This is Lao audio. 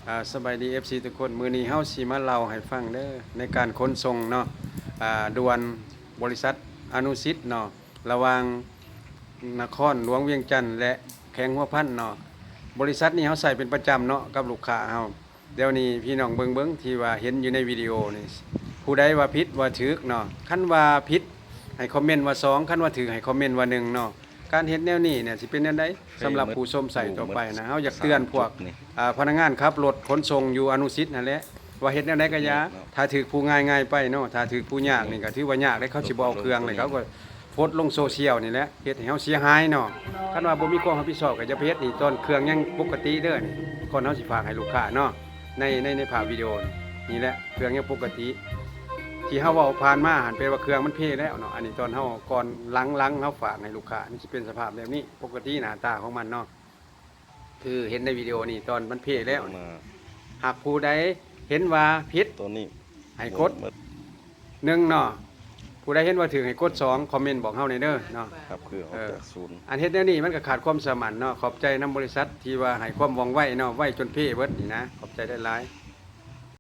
ອ່າ ສະບາຍດີ ເອັຟຊີ ທຸກຄົນ. ມື້ນີ້ເຮົາຊິມາເລົ່າໃຫ້ຟັງເດີ ໃນການຂົນສົ່ງເນາະ ອ່າ ດ່ວນບໍລິສັດອະນຸສິດເນາະ ລະຫວ່າງນະຄອນຫຼວງວຽງຈັນ ແລະ ແຂວງຫົວພັນເນາະ. ບໍລິສັດນີ້ເຮົາໃຊ້ເປັນປະຈຳເນາະ ກັບລູກຄ້າເຮົາ. ດຽວນີ້ພີ່ນ້ອງເບິ່ງໆ ທີ່ວ່າເຫັນຢູ່ໃນວິດີໂອນີ້ ຜູ້ໃດວ່າຜິດວ່າຖືກເນາະ. ຄັນວ່າຜິດໃຫ້ຄອມເມັນວ່າສອງ, ຄັນວ່າຖືກໃຫ້ຄອມເມັນວ່າໜຶ່ງເນາະ. ການເຮັດແນວນີ້ເນຍ ຊິເປັນແນວໃດສຳລັບຜູ້ຊົມໃຊ້ຕໍ່ໄປນະ? ເຮົາຢາກເຕືອນພວກ ອ່າ ພະນັກງານຂັບລົດຂົນສົ່ງຢູ່ອະນຸສິດຫັ້ນແຫຼະ ວ່າເຮັດແນວໃດກໍຢ່າ ຖ້າຖືກຜູ້ງ່າຍໆໄປເນາະ, ຖ້າຖືກຜູ້ຍາກນີ້ກໍຖືວ່າຍາກເດ້. ເຂົາຊິບໍ່ເອົາເຄື່ອງເລີຍ ເຂົາກໍໂພສລົງໂຊຊຽວນີ້ແຫຼະ ເຮັດໃຫ້ເຮົາເສຍຫາຍເນາະ. ຄັນວ່າບໍ່ມີຄວາມຮັບຜິດຊອບກໍຢ່າໄປເຮັດ. ນີ້ຕອນເຄື່ອງຍັງປົກກະຕິເດີ ນີ້ກ່ອນເຮົາຊິຝາກໃຫ້ລູກຄ້າເນາະ ໃນ ໃນ ໃນພາບວິດີໂອນີ້ແຫຼະ ເຄື່ອງຍັງປົກກະຕິ. ທີ່ເຮົາເວົ້າຜ່ານມາຫັ້ນແປວ່າເຄື່ອງມັນເພແລ້ວເນາະ. ອັນນີ້ຕອນເຮົາ ກ່ອນ ຫຼັງ ຫຼັງເຮົາຝາກໃຫ້ລູກຄ້າ ມັນຊິເປັນສະພາບແບບນີ້ ປົກກະຕິໜ້າຕາຂອງມັນເນາະ. ຄືເຫັນໃນວິດີໂອນີ້ ຕອນມັນເພແລ້ວ ຫາກຜູ້ໃດເຫັນວ່າຜິດ ໂຕນີ້ໃຫ້ກົດໜຶ່ງເນາະ, ຜູ້ໃດເຫັນວ່າຖືກໃຫ້ກົດສອງ ຄອມເມັນບອກເຮົາແດ່ເດີເນາະ. ເອີ ອັນເຮັດແນວນີ້ມັນກໍຂາດຄວາມສະໝັນເນາະ. ຂອບໃຈນຳບໍລິສັດທີ່ວ່າໃຫ້ຄວາມວ່ອງໄວເນາະ, ໄວຈົນເພເບິດນີ້ນະ. ຂອບໃຈຫຼາຍໆ.